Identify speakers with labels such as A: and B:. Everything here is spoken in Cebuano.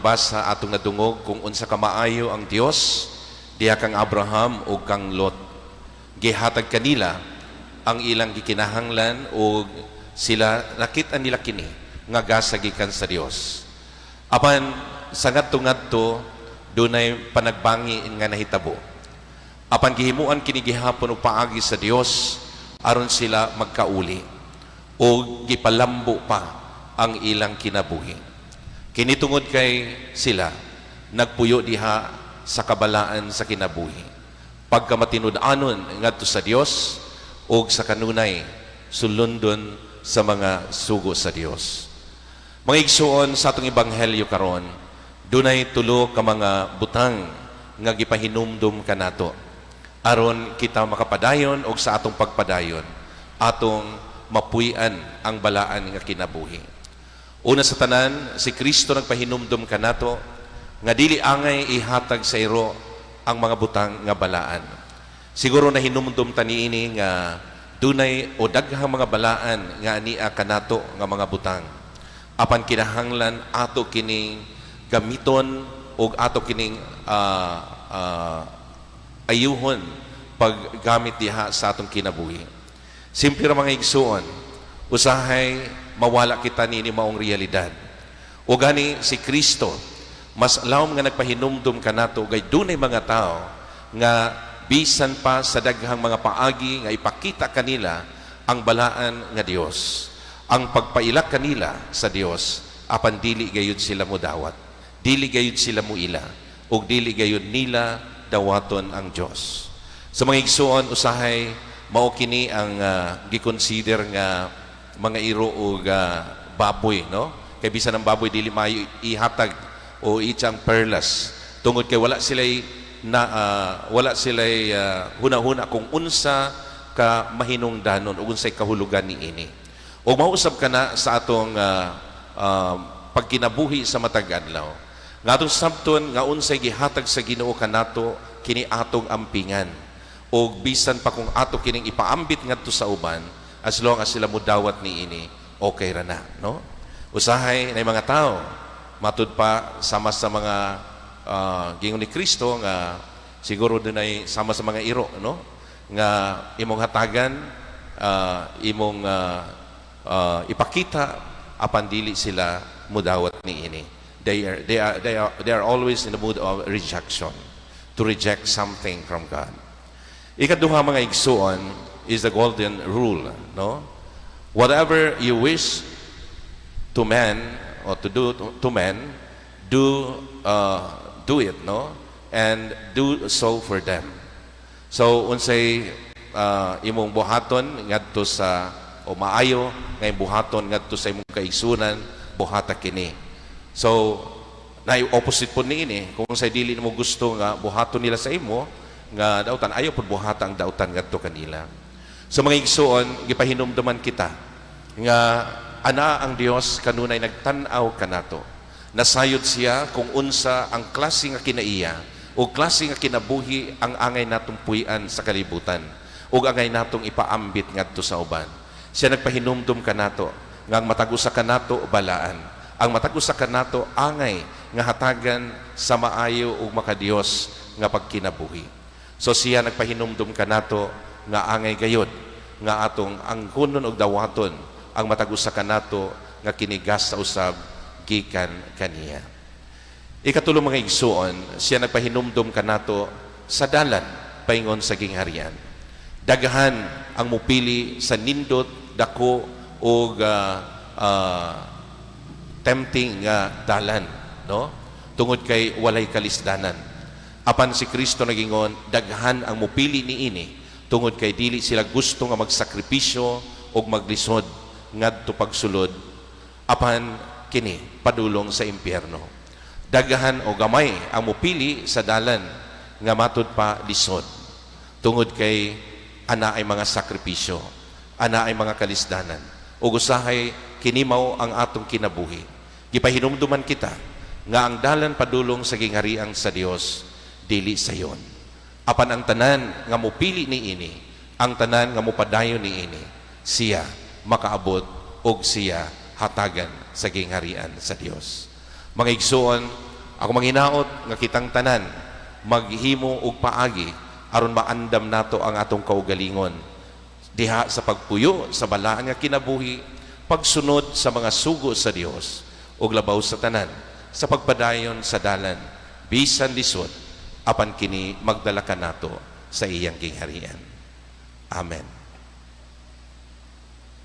A: Basa, atong nadungog kung unsa ka maayo ang Dios diha kang Abraham ug kang Lot. Gihatag kanila ang ilang gikinahanglan ug sila nakita nila kini nga gasa gikan sa Dios. Apan sa ngadto-ngadto, dunay panagbangi nga nahitabo. Apan gihimuan kini gihapon og paagi sa Dios aron sila magkauli o gipalambo pa ang ilang kinabuhi. Kini tungod kay sila nagpuyo diha sa kabalaan sa kinabuhi. Pagkamatinud-anon ngadto sa Dios ug sa kanunay sulundon sa mga sugo sa Dios. Mga igsuon, sa atong ebanghelyo karon, dunay tulo ka mga butang nga gipahinumdum kanato aron kita makapadayon og sa atong pagpadayon atong mapuy-an ang balaan nga kinabuhi. Una sa tanan, si Kristo nagpahinumdum kanato nga dili angay ihatag sa iro ang mga butang nga balaan. Siguro na hinumdum ta niini nga dunay o daghang mga balaan nga ania kanato nga mga butang. Apan kinahanglan ato kining gamiton og ato kining ayuhon paggamit diha sa atong kinabuhi. Simple ra, mga igsuon, usahay mawala kita niini maong realidad. O gani si Kristo mas lawom nga nagpahinumdum kanato kay dunay mga tao nga bisan pa sa daghang mga paagi nga ipakita kanila ang balaan nga Dios, ang pagpailak kanila sa Dios, apan dili gayud sila modawat, dili gayud sila muila, ug dili gayud nila dawaton ang Dios. Sa mga igsuon, usahay mao kini ang gikonsider nga mga iro og baboy, no? Kay bisan ang baboy, dili maayo ihatag o itsang perlas tungod kay wala sila huna-huna kung unsa ka mahinungdanon ug unsay kahulugan niini. Ug mausab kana sa atong pagkinabuhi sa matag adlaw. Nga atong sabton nga unsay gihatag sa Ginoo kanato, kini atong ampingan. Og bisan pa kung ato kining ipaambit ngadto sa uban, as long as sila mudawat niini, okay ra na, no? Usahay na mga tao matud pa sama sa mga gingon ni Kristo nga siguro dunay sama sa mga iro, no, nga imong hatagan, imong ipakita, apan dili sila mudawat niini. They are always in the mood of rejection, to reject something from God. Ikaduha, mga igsuon, is the golden rule, no? Whatever you wish to man or to do to men, do it, no? And do so for them. So unsay imong buhaton ngadto sa o maayo nga imong buhaton ngadto sa imong kaigsunan, buhata kini. So na opposite po niini, kung unsay dili nimo gusto nga buhaton nila sa imo nga dautan, ayo pud buhata ang dautan ngadto kanila. So mga igsuon, gipahinumduman kita nga ana ang Dios kanunay nagtan-aw kanato. Nasayod siya kung unsa ang klase nga kinaiya o klase nga kinabuhi ang angay natong puy-an sa kalibutan ug angay natong ipaambit ngadto sa uban. Siya nagpahinumdum kanato nga ang matag usa kanato balaan. Ang matag usa kanato angay nga hatagan sa maayo ug makadiyos nga pagkinabuhi. So siya nagpahinumdum kanato nga angay gayod nga atong angkonon og dawaton ang matag usa kanato nga kinigas sa usab gikan kaniya. Ikatulo, mga igsuon, siya nagpahinumdum kanato sa dalan paingon sa gingharian. Daghan ang mupili sa nindot, dako og tempting nga dalan, no? Tungod kay walay kalisdanan. Apan si Kristo nagingon, daghan ang mupili niini tungod kay dili sila gusto nga magsakripisyo og maglisod ngadto pagsulod, apan kini padulong sa impyerno. Daghan o gamay ang mupili sa dalan nga matud pa lisod tungod kay ana ay mga sakripisyo, ana ay mga kalisdanan. Ug usahay kini mao ang atong kinabuhi. Gipahinumduman kita nga ang dalan padulong sa gingharian sa Dios dili sayon. Apan ang tanan nga mupili niini, ang tanan nga mupadayon niini, siya makaabot og siya hatagan sa gingharian sa Dios. Mga igsuon, Ako manghinaot nga kitang tanan maghimo og paagi aron maandam nato ang atong kaugalingon diha sa pagpuyo sa balaan nga kinabuhi, pagsunod sa mga sugo sa Dios, ug labaw sa tanan sa pagpadayon sa dalan bisan lisod, apan kini magdala kanato sa iyang gingharian. Amen.